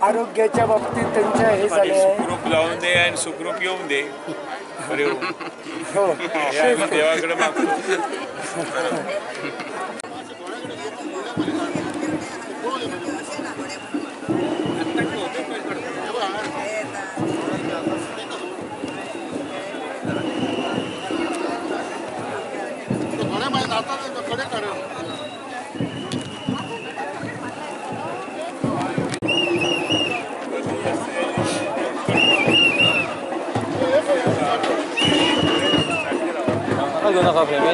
आरोग्याच्या बाबतीत त्यांच्या हे झाले सुखरूप जाऊन दे आणि सुखरूप येऊन दे. हो, देवाकडे मागतो. नका फ्रेम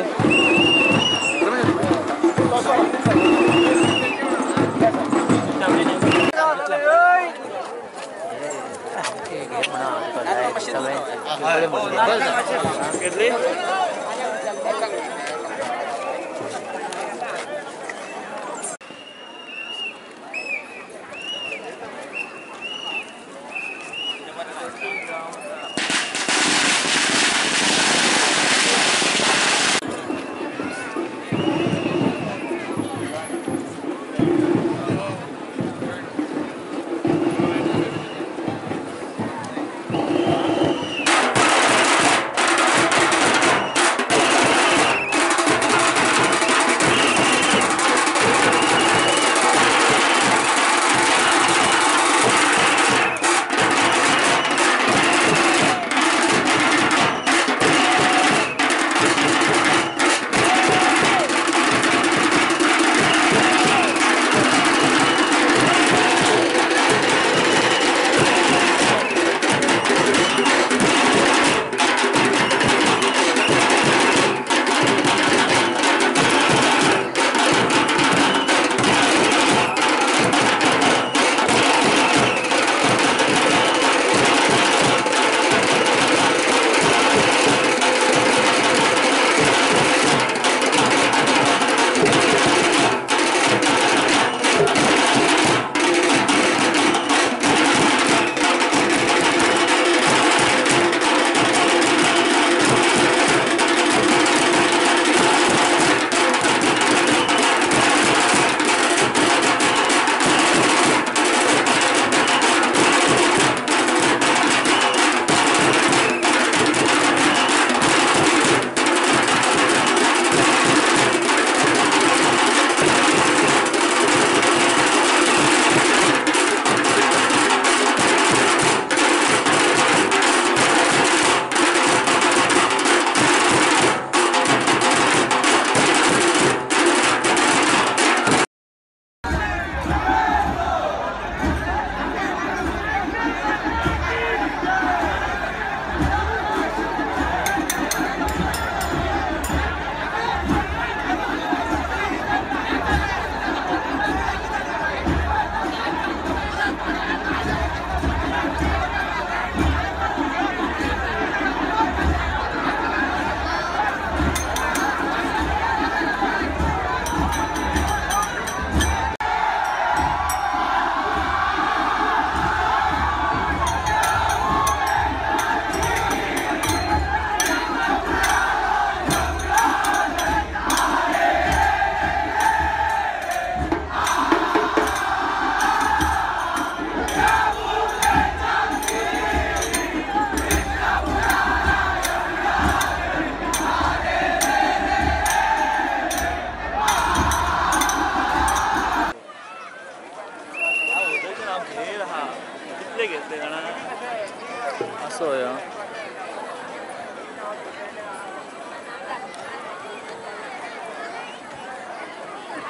कितले घेतले जाणा असो या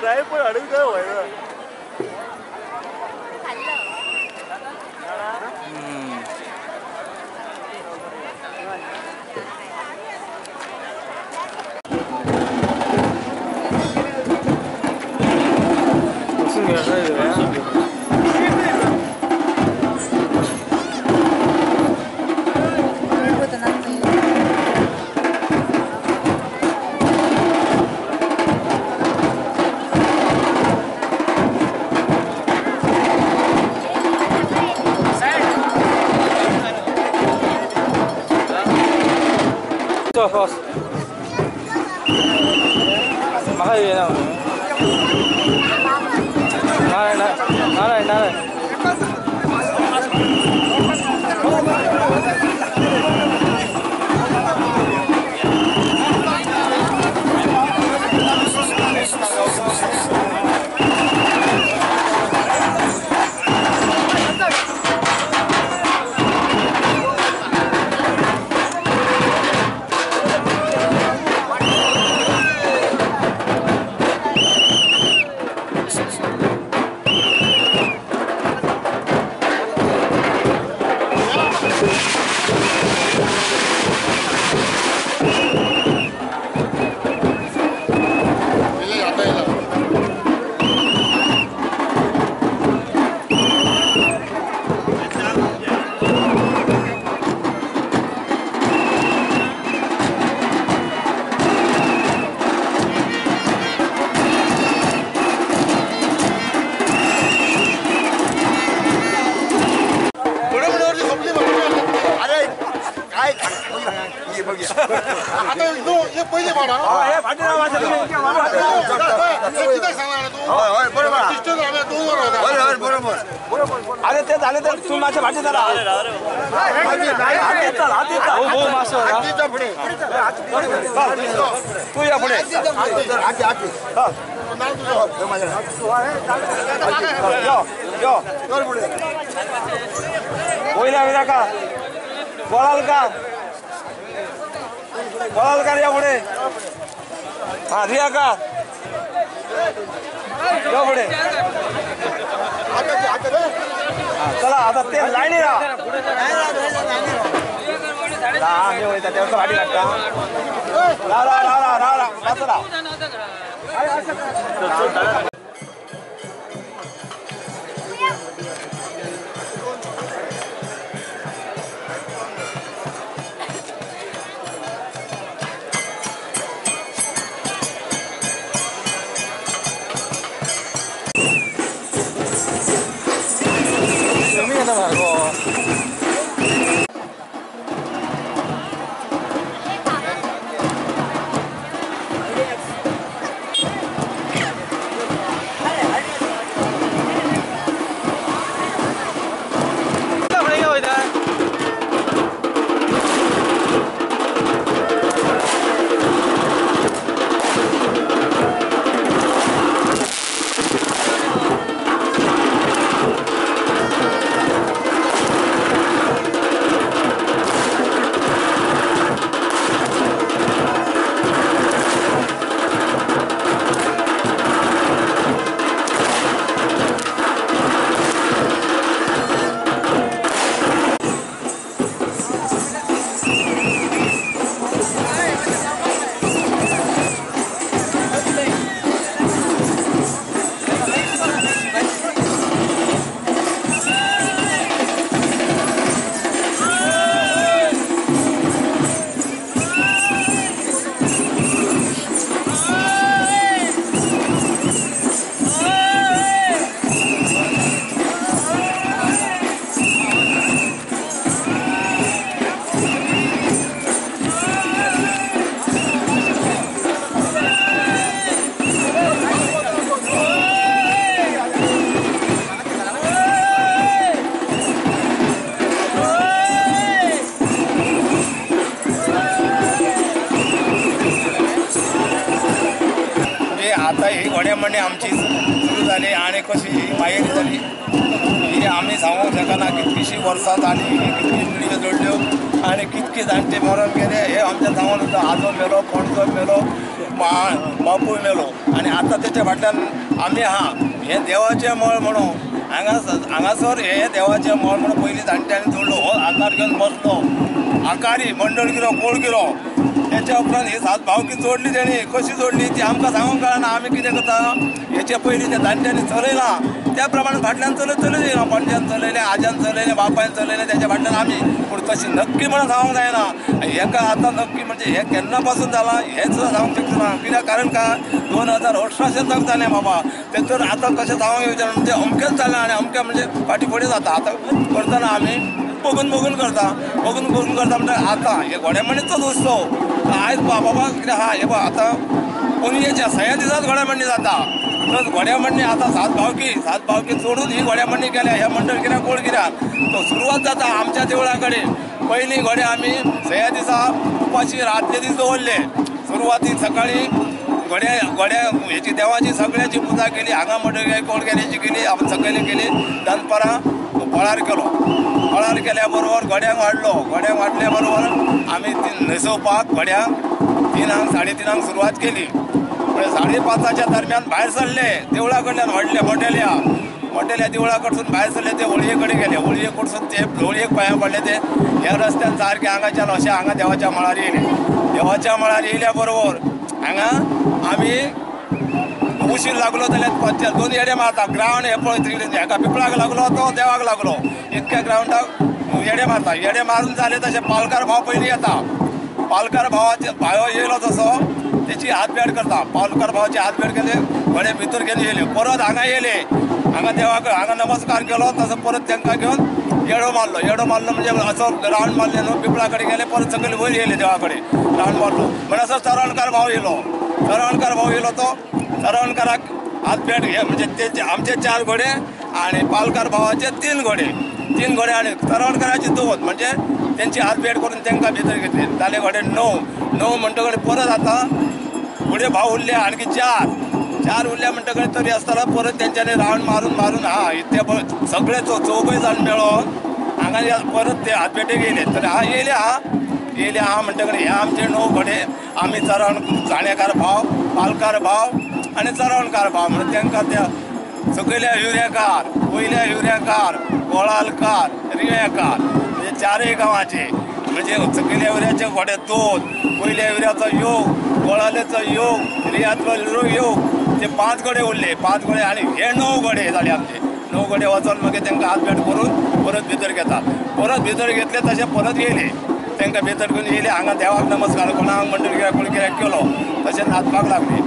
ट्रायपॉड हाडून काय व्हयना. म्हाका येना नारायण नारायण नारायण. पहिले अरे ते झाले तर तू माझ्या भाजी झाला तू या पुढे होईना का बोलाल का बोलाल का या पुढे हा रिया का या पुढे चला आता ते लाईनी राहा मी वयता तेवढं भाडी लागता रा रा रा रा रा रा आता ही घोड्यामंडी आमची सुरू झाली आणि कशी ही माहेरी झाली ही आम्ही सांगूंक शकना कितलीशीं वर्सां जालीं ही कितली पिळग्यो जोडल्यो आनी कितके जाणटे मरण गेले हे आमच्या सांगून उरता. आजो मेलो, पणजो मेलो, बापूय मेलो आनी आतां तेच्या फाटल्यान आमी आहा. हें देवाचें मळ म्हणून हांगासर हें देवाचें मळ म्हणून पयलीं जाणट्यांनी जोडलो. हो आकार घेवन बसलो आकारी मंडळगिरो कोळगिरो. तेच्या उपरांत ही सात भावकी जोडली तेणी. कशी जोडली ती आमकां सांगूंक कळना. आमी कितें करता हेचे पयलीं त्या जाणट्यांनी चलयलां त्या प्रमाणे फाटल्यान चलयत चलयत येयला. पणज्यान चलयलें, आज्यान चलयलें, बापायन चलयलें, तेच्या फाटल्यान आमी. पूण तशें नक्की म्हणून सांगूंक जायना. हेका आतां नक्की म्हणजे हें केन्ना पासून जालां हें सुद्दां सांगूंक शकना. कित्याक कारण काय 2018 तक जालें बाबा. तें तर आतां कशें सांगूंक येवचें म्हणजे अमकेंच जालें आनी अमकें म्हणजे फाटीं फुडें जाता. आतां करतना आमी बघून बघून करता, बघून बघून करता. म्हणजे आतां हे घोडेमडणीचोच उत्सव आयज बाबा कितें आहा हे पळय आतां पणजेच्या सया दिसाच घोडेमडणी जाता. तर घोडेमडणी आतां सात भावकी चोडून ही घोडेमडणी केल्या ह्या मंडळगिऱ्या कोळगिऱ्यान. तो सुरवात जाता आमच्या देवळा कडेन. पयलीं घोडे आमी सया दिसा उपाशी रातले दीस दवरले. सुरवातीक सकाळीं घोड्या घोड्या हेची देवाची सगळ्याची पुजा केली. हांगा मंडळगिऱ्या कोळगिऱ्याची केली, आपण सकयली केली. दनपारां फळार केलो. फळार केल्या बरोबर घोड्यांक वाडलो. घोड्यांक वाडल्या बरोबर आमी न्हेसोवपाक घोड्यांक 3 साडे 3 सुरवात केली. म्हणजे 5:30च्या दरम्यान भायर सरले देवळा कडल्यान. व्हडल्या मोठेल्या देवळा कडसून भायर सरले ते होळये कडेन गेले. होळये कडसून ते होळयेक पांयां पडले. ते ह्या रस्त्यान सारके हांगाच्यान अशें हांगा देवाच्या मळार येयले. देवाच्या मळार येयल्या बरोबर हांगा आमी उशीर लागलो जाल्यार 2 येडे मारता. ग्रावंड हे पळय तिकडे हेका पिपळाक लागलो तो देवाक लागलो. इतक्या ग्रावंडाक येडे मारता. येडे मारून जाले तशें पालकार भाव पयलीं येता. पालकार भावाचे भाव येयलो तसो तेची हातभेट करता. पालकार भावाची हातभेट केले, घोडे भितर घेवन येयले. परत हांगा येयले. हांगा देवाक हांगा नमस्कार केलो तसो परत तांकां घेवन येडो मारलो. येडो मारलो म्हणजे असो रावंड मारले न्हू पिपळा कडेन गेले. परत सकयल वयर येयले देवा कडेन रावंड मारलो. म्हणसर चरणकार भाव येयलो. चरणकार भाव येयलो तो चरणकाराक हातभेट हे म्हणजे ते आमचे 4 घोडे आनी पालकार भावाचे 3 घोडे. 3 घोडे आनी चरणकाराचे 2 म्हणजे तेंची हातभेट करून तांकां भितर घेतले. जाले घोडे 9. 9 म्हणटकच परत आतां फुडें भाव उरले आणखी 4 उरले म्हणटकच तरी आसतना परत तेंच्यांनी रावंड मारून मारून हा इतले सगळे चौगय जाण मेळोन हांगा परत ते हातभेटेक येयले. तर हा येयले हा येयले हा म्हणटकच हे आमचे 9 घोडे आमी चरण जाणेकार भाव, पालकार भाव आनी चरणकार भाव म्हणून तांकां त्या सकयल्या हिवऱ्याकार, वयल्या हिवऱ्याकार, गोळालकार, रिव्याकार म्हणजे 4 गांवाचे म्हणजे सकयल्या हिवऱ्याचे घोडे 2, वयल्या हिवऱ्याचो योग, गोळालेचो योग, रियातलो योग, ते 5 घोडे उरले. 5 घोडे आनी हे 9 घोडे जाले आमचे. 9 घोडे वचोन मागीर तांकां हातभेट करून परत भितर घेतात. परत भितर घेतले तशें परत येयले. तांकां भितर घेवन येयले हांगा देवाक नमस्कार कोणाक मंडळ कोण कित्याक केलो तशें नाचपाक लागले.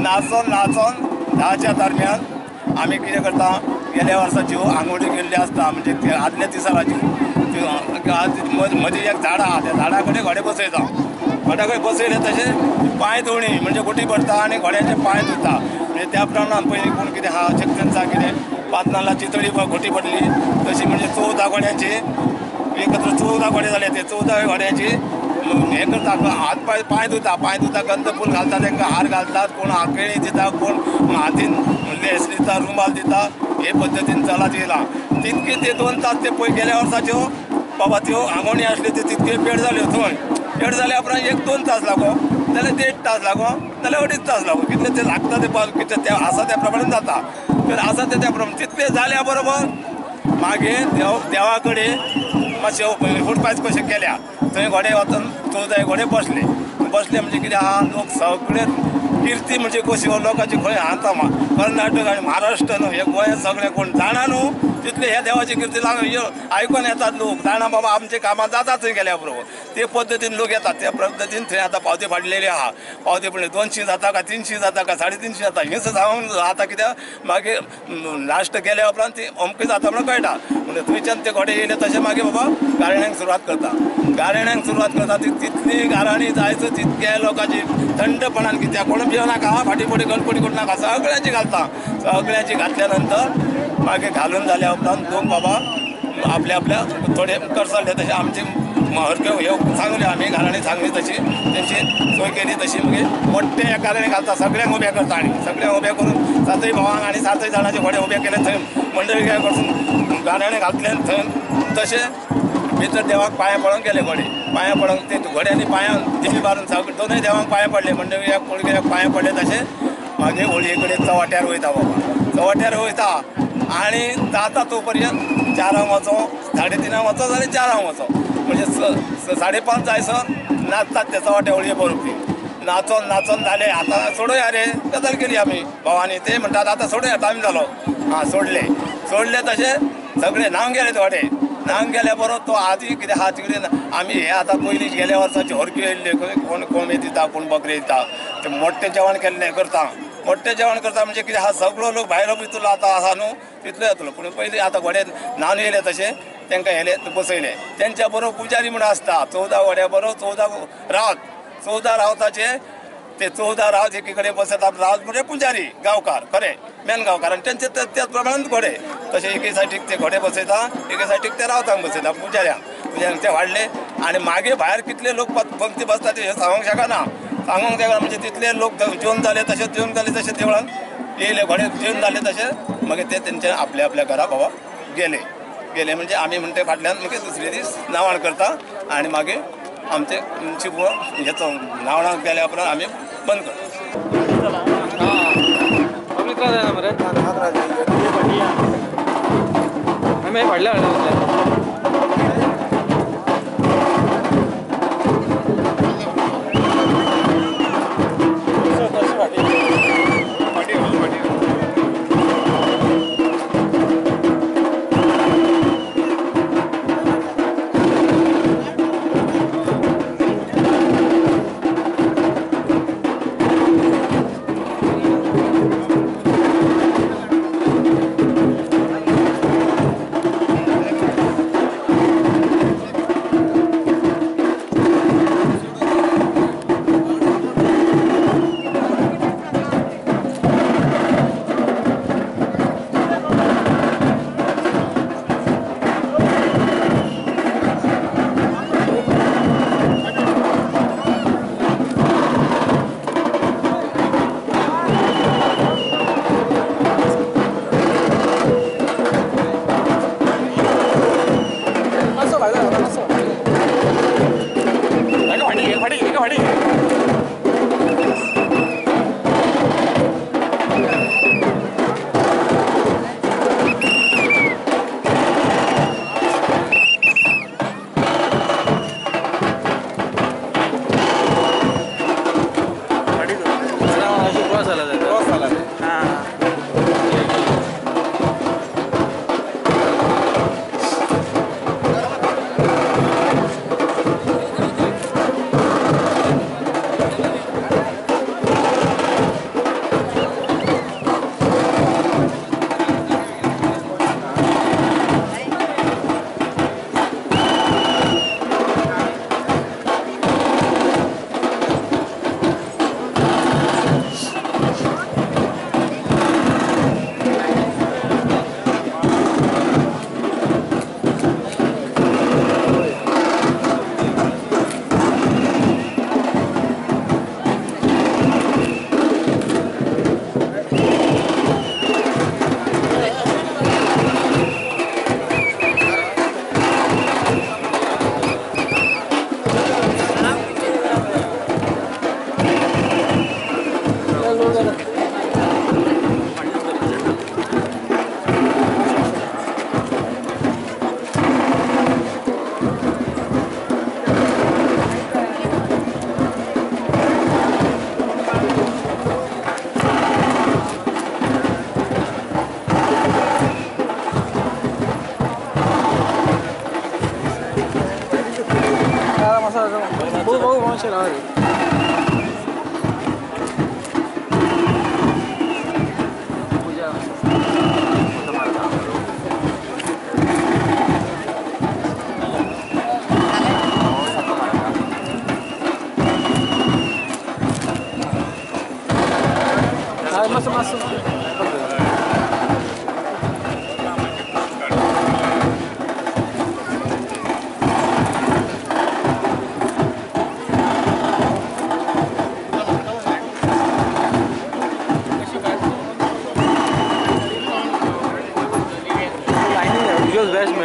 नाचोन नाचोन 10च्या दरम्यान आमी कितें करता गेल्या वर्सा ज्यो आंगवटी केल्ली आसता म्हणजे आदल्या दिसाची मदीं एक झाड आहा त्या झाडा कडेन घोडे बसयता. घोड्या कडेन बसयले तशें पांय धुवणी म्हणजे गोटी भरता आनी घोड्याचे पांय धुता. म्हणजे त्या प्रमाणान पयलीं कोण कितें आहा शक्तींचा कितें 5 नाल्लाची तळी घोटी पडली तशी म्हणजे 14 घोड्यांची एकत्र 14 घोडे जाले. ते 14 घोड्यांची हें करता. हात पांय पांय धुता. पांय धुता गंधफूल घालता तांकां हार घालतात. कोण आकेळी दिता, कोण हातीन लेस दिता, रुमाल दिता. हे पद्दतीन चलत येयला. तितके ते 2 तास ते पळय गेल्या वर्साच्यो बाबा त्यो आंगवणी आसल्यो त्यो तितक्यो पेड जाल्यो. थंय पेड जाल्या उपरांत 1-2 तास लागो जाल्यार 1.5 तास लागो जाल्यार 2.5 तास लागो कितले ते लागता ते कितले ते आसा त्या प्रमाणे जाता. तर आसा ते त्या प्रमाणे तितले जाल्या बरोबर मागीर देवा कडेन मातशे फुटपास कशे केल्या थंय घोडे वचून 14 घोडे बसले. बसले म्हणजे कितें आहा लोक सगळे किर्ती म्हणजे कशी लोकांची खंय आतां कर्नाटक आनी महाराष्ट्र न्हू हे गोंयांत सगळे कोण जाणा न्हू तितले ह्या देवाची किर्ती लागून आयकून येतात लोक. जाणा बाबा आमचे कामां जाता थंय गेल्या बरोबर ते पद्दतीन लोक येतात. त्या पद्दतीन थंय आतां पावती फाडलेली आहा. पावती पडली 200 जाता का 300 जाता का 350 जाता हें सांगून आतां कित्याक मागीर लास्ट गेल्या उपरांत ती अमकें जाता म्हणून कळटा. म्हणजे थंयच्यान ते घोडे येयले तशें मागीर बाबा गाराण्यांक सुरवात करता. गाराण्यांक सुरवात करता ती तितली गाराणी जायचो तितक्या लोकांची थंडपणान कित्याक कोण भिवनाका फाटीं फुडें गणपती करूं नाका सगळ्यांची घालता. सगळ्यांची घातल्या नंतर मागीर घालून जाल्या उपरांत लोक बाबा आपल्या आपल्या थोडे करसले तशें आमचे हरक्यो ह्यो सांगल्यो आमी गाराणी सांगली तशी तेंची सोय केली तशी मागीर मोठे एका गाराणी घालता सगळ्यांक उबे करता आनी सगळ्यांक उबे करून 7 भावांक आनी 7 जाणांचे घोडे उबे केले थंय मंडळी कडसून गाराणें घातलें थंय तशें भितर देवाक पांयां पडोंक गेले घोडे पांयां पडोंक ते घोड्यांनी पांयां दिमी मारून सगळे दोनूय देवांक पांयां पडले म्हणटकीर एक पोळग्याक पांयां पडले तशें मागीर होळये कडेन चवाट्यार वयता बाबा चवाट्यार वयता आनी जाता तो पर्यंत 4 वचो 3:30 वचो जाल्यार 4 वचो म्हणजे 5:30 जायसर नाचतात ते चवाट्या होळये बरोबर नाचोन नाचोन जाले आतां सोडया रे गजाल केली आमी भावांनी ते म्हणटात आतां सोडया टायम जालो आं सोडले सोडले तशें सगळे न्हावंक गेले थोडे न्हावंक गेल्या बरोबर तो आदी कितें आहा तिकडे आमी हे आतां पयलीं गेल्या वर्साची हरक्यो येयल्ल्यो कोण कोंबे दिता कोण बकरे दिता ते मोठें जेवण केल्लें करता मोठें जेवण करता म्हणजे कितें आहा सगळो लोक भायलो भितरलो आतां आसा न्हू तितलो येतलो पूण पयलीं आतां घोडे न्हावन येयले तशें तांकां येयले बसयले तेंच्या बरोबर पुजारी म्हूण आसता 14 घोड्या बरोबर 14 रावत 14 रावताचे ते 14 रावत एकी कडेन बसयतात रावत म्हणजे पुजारी गांवकार खरें मेन गांवकार आनी तेंचे त्याच प्रमाणान घोडे तशें एके सायडीक ते घोडे बसयता एके सायडीक ते रावतांक बसयता पुजाऱ्यांक पुजाऱ्यांक ते वाडले आनी मागीर भायर कितले लोक पंक्ती बसता ते हें सांगूंक शकना सांगूंक शकना म्हणजे तितले लोक जेवन जाले तशें जेवन जाले तशें देवळान येयले घोडे जेवन जाले तशें मागीर ते तेंचे आपल्या आपल्या घरा बाबा गेले गेले म्हणजे आमी म्हणटे फाटल्यान मागीर दुसरे दीस नावाण करता आनी मागीर आमचे हेचो न्हावणाक गेल्या उपरांत आमी बंद करता.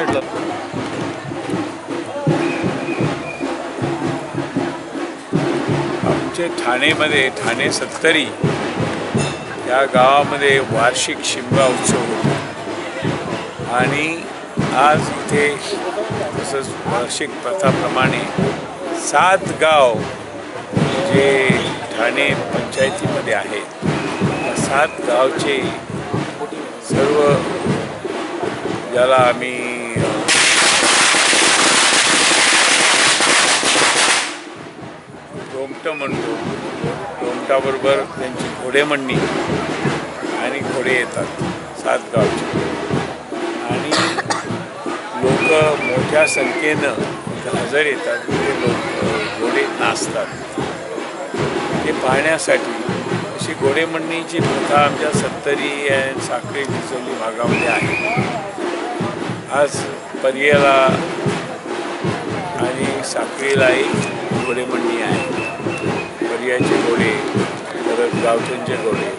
म्हटलं. आमचे ठाणेमध्ये ठाणे सत्तरी या गावामध्ये वार्षिक शिमगा उत्सव होतो आणि आज इथे तसंच वार्षिक प्रथाप्रमाणे 7 गाव जे ठाणे पंचायतीमध्ये आहेत त्या 7 गावचे सर्व ज्याला आम्ही रोमटं म्हणतो, रोमटाबरोबर त्यांची घोडेमंडणी आणि घोडे येतात 7 गावचे आणि लोक मोठ्या संख्येनं हजर येतात. ते लोक घोडे नाचतात ते पाहण्यासाठी. अशी घोडेमंडणीची प्रथा आमच्या सत्तरी आणि साखळी चिचोली भागामध्ये आहे. आज पर्येला आणि साखळीलाही घोडेमंडणी आहे. पर्याचे घोडे, परत गावठणचे घोडे,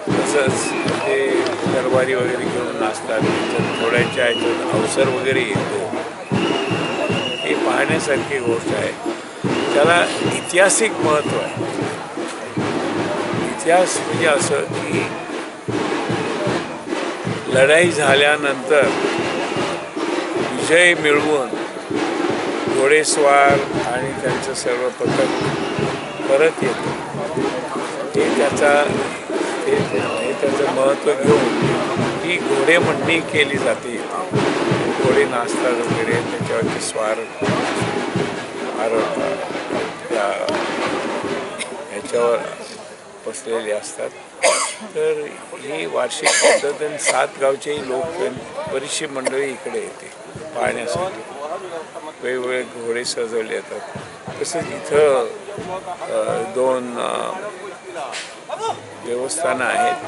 तसंच ते दरबारी वगैरे घेऊन नाचतात. त्याच्यात घोड्यांच्या ह्याच्यात अवसर वगैरे येतो. हे पाहण्यासारखी गोष्ट आहे. त्याला ऐतिहासिक महत्त्व आहे. इतिहास म्हणजे असं की लढाई झाल्यानंतर विजय मिळवून घोडेस्वार आणि त्यांचं सर्व पथक परत येतं. हे त्याचं महत्त्व घेऊन ही घोडेमंडणी केली जाते. घोडे नाचतात वगैरे, त्याच्यावरचे स्वार आरवतात, त्या ह्याच्यावर बसलेले असतात. तर ही वार्षिक पद्धत आणि 7 गावचेही लोक, बरीचशी मंडळी इकडे येते पाहण्यासाठी. वेगवेगळे घोडे सजवले जातात. तसंच इथं 2 देवस्थानं आहेत.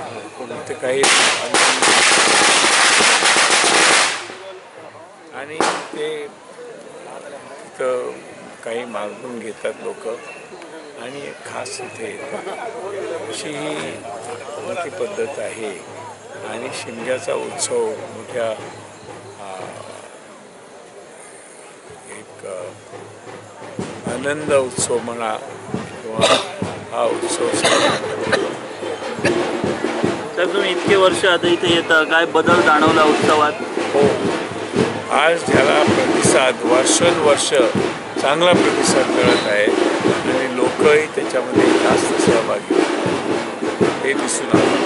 इथं काही आणि ते तिथं काही मागून घेतात लोक आणि खास इथे येतात. अशी ही मोठी पद्धत आहे. आणि शिमग्याचा उत्सव मोठ्या एक आनंद उत्सव म्हणा किंवा हा उत्सव. साहेब, तुम्ही इतके वर्ष आता इथे येता, काय बदल जाणवला उत्सवात? हो, आज ज्याला प्रतिसाद वर्षानुवर्ष चांगला प्रतिसाद मिळत आहे आणि लोकही त्याच्यामध्ये जास्त सहभागी होतात हे दिसून आलं.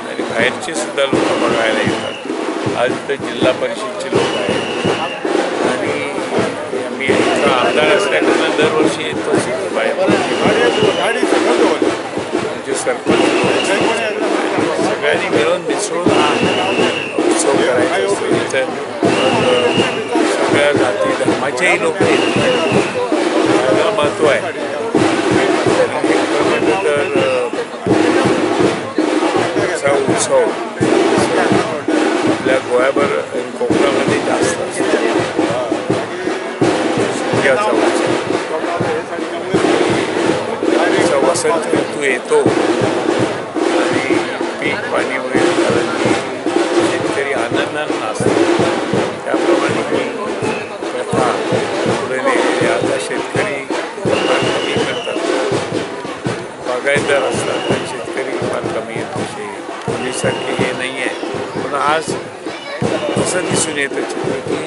आणि बाहेरचे सुद्धा लोक बघायला येतात. आज इथं जिल्हा परिषदचे लोक आहेत आणि आम्ही इथं आमदार असल्याकारणानं दरवर्षी येतोच इथं बाहेर. आमचे सरपंच सगळ्यांनी मिळून मिसळून हा उत्सव करायचा असतो. इथं सगळ्या जाती धर्माचेही लोक येतात. त्याला महत्त्व आहे. आणि खरं तर असा उत्सव आपल्या गोव्याभर आणि कोकणामध्ये जास्त असतो. शिमग्याचा उत्सव, वसंत ऋतू येतो आणि पीक पाणी वगैरे झालं की शेतकरी आनंदानं नाचतो. त्याप्रमाणे ही प्रथा पुढे नेलेली. आता शेतकरी फार कमी करतात, बागायतदार असतात आणि शेतकरी फार कमी आहेत. तसे पूर्वीसारखे हे नाही आहे. पण आज असं दिसून येतं चित्र की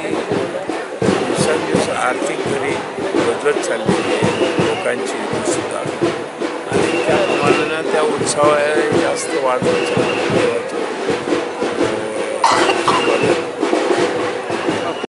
दिवसेंदिवस आर्थिक घडी बदलत चाललेली आहे लोकांची सुद्धा आणि त्याप्रमाणे त्या उत्सवाला जास्त वाढवत चालली.